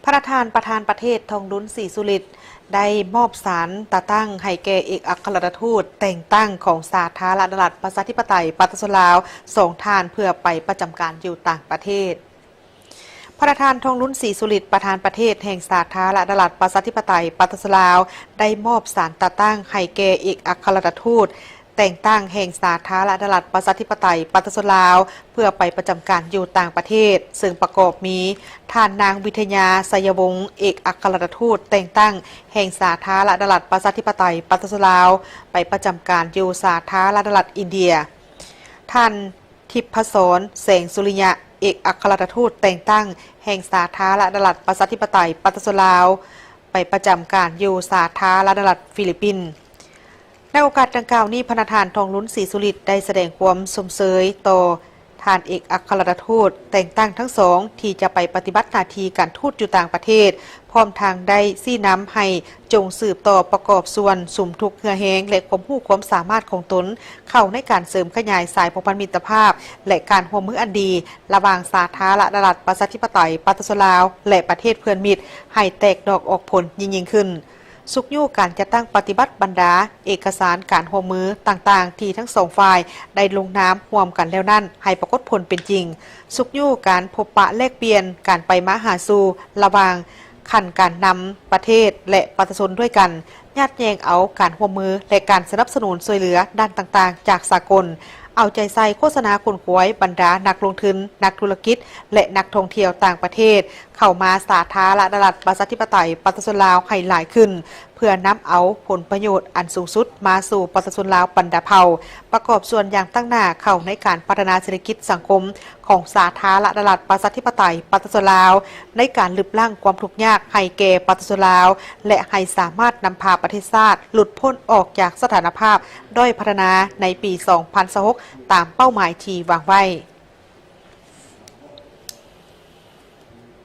ພະນະທ່ານປະທານປະເທດ ທອງລຸນ ສີສຸລິດ ໄດ້ມອບສານຕາຕັ້ງໃຫ້ແກ່ເອກອັກຄະລັດຖະທູດແຕ່ງຕັ້ງຂອງສາທາລະນະລັດປະຊາທິປະໄຕປະຊາຊົນລາວສອງທ່ານ ເພື່ອໄປປະຈຳການຢູ່ຕ່າງປະເທດ. ພະນະທ່ານ ທອງລຸນ ສີສຸລິດ ປະທານປະເທດແຫ່ງສາທາລະນະລັດປະຊາທິປະໄຕປະຊາຊົນລາວ ໄດ້ມອບສານຕາຕັ້ງໃຫ້ແກ່ເອກອັກຄະລັດຖະທູດ ແຕ່ງຕັ້ງແຫ່ງສາທາລະນະລັດປະຊາທິປະໄຕປະຊາຊົນລາວ ເພື່ອໄປປະຈຳການຢູ່ຕ່າງປະເທດ, ເຊິ່ງປະກອບມີ ທ່ານນາງ ວິທະຍາ ໄຊຍະວົງ ເອກອັກຄະລັດຖະທູດແຕ່ງຕັ້ງແຫ່ງສາທາລະນະລັດປະຊາທິປະໄຕປະຊາຊົນລາວ ໄປປະຈຳການຢູ່ສາທາລະນະລັດອິນເດຍ, ທ່ານ ທິບພະສອນ ແສງສຸລິຍະ ເອກອັກຄະລັດຖະທູດແຕ່ງຕັ້ງແຫ່ງສາທາລະນະລັດປະຊາທິປະໄຕປະຊາຊົນລາວ ໄປປະຈຳການຢູ່ສາທາລະນະລັດຟີລິບປິນ. ໃນໂອກາດດັ່ງກ່າວນີ້, ພະນະທ່ານ ທອງລຸນ ສີສຸລິດ ໄດ້ສະແດງຄວາມຊົມເຊີຍຕໍ່ທ່ານເອກອັກຄະລັດຖະທູດແຕ່ງຕັ້ງທັງສອງ ທີ່ຈະໄປປະຕິບັດໜ້າທີ່ການທູດຢູ່ຕ່າງປະເທດ, ພ້ອມທັງໄດ້ຊີ້ນຳໃຫ້ຈົ່ງສືບຕໍ່ປະກອບສ່ວນສຸມທຸກເຫື່ອແຮງ ແລະ ຄວາມຮູ້ຄວາມສາມາດຂອງຕົນ ເຂົ້າໃນການເສີມຂະຫຍາຍສາຍພົວພັນມິດຕະພາບ ແລະ ການຮ່ວມມືອັນດີ ລະຫວ່າງສາທາລະນະລັດປະຊາທິປະໄຕປະຊາຊົນລາວ ແລະ ປະເທດເພື່ອນມິດ ໃຫ້ແຕກດອກອອກຜົນຍິ່ງໆຂຶ້ນ. ຊຸກຍູ້ການຈັດຕັ້ງປະຕິບັດບັນດາເອກະສານການຮ່ວມມືຕ່າງໆ ທີ່ທັງສອງຝ່າຍໄດ້ລົງນາມຮ່ວມກັນແລ້ວນັ້ນ ໃຫ້ປາກົດຜົນເປັນຈິງ. ຊຸກຍູ້ການພົບປະແລກປ່ຽນ, ການໄປມາຫາສູ່ລະຫວ່າງຂັ້ນການນຳປະເທດ ແລະ ປະຊາຊົນດ້ວຍກັນ, ຍາດແຍ່ງເອົາການຮ່ວມມື ແລະ ການສະໜັບສະໜູນຊ່ວຍເຫຼືອດ້ານຕ່າງໆຈາກສາກົນ, ເອົາໃຈໃສ່ໂຄສະນາຂົນຂວາຍບັນດານັກລົງທຶນ, ນັກທຸລະກິດ ແລະ ນັກທ່ອງທ່ຽວຕ່າງປະເທດ ເຂົ້າມາສາທາລະນະລັດປະຊາທິປະໄຕປະຊາຊົນລາວໃຫ້ຫຼາຍຂຶ້ນ, ເພື່ອນຳເອົາຜົນປະໂຫຍດອັນສູງສຸດມາສູ່ປະຊາຊົນລາວບັນດາເຜົ່າ, ປະກອບສ່ວນຢ່າງຕັ້ງໜ້າເຂົ້າໃນການພັດທະນາເສດຖະກິດສັງຄົມຂອງສາທາລະນະລັດປະຊາທິປະໄຕປະຊາຊົນລາວ, ໃນການລຶບລ້າງຄວາມທຸກຍາກໃຫ້ແກ່ປະຊາຊົນລາວ ແລະ ໃຫ້ສາມາດນຳພາປະເທດຊາດຫຼຸດພົ້ນອອກຈາກສະຖານະພາບດ້ອຍພັດທະນາໃນປີສອງພັນຊາວຫົກ ຕາມເປົ້າໝາຍທີ່ວາງໄວ້.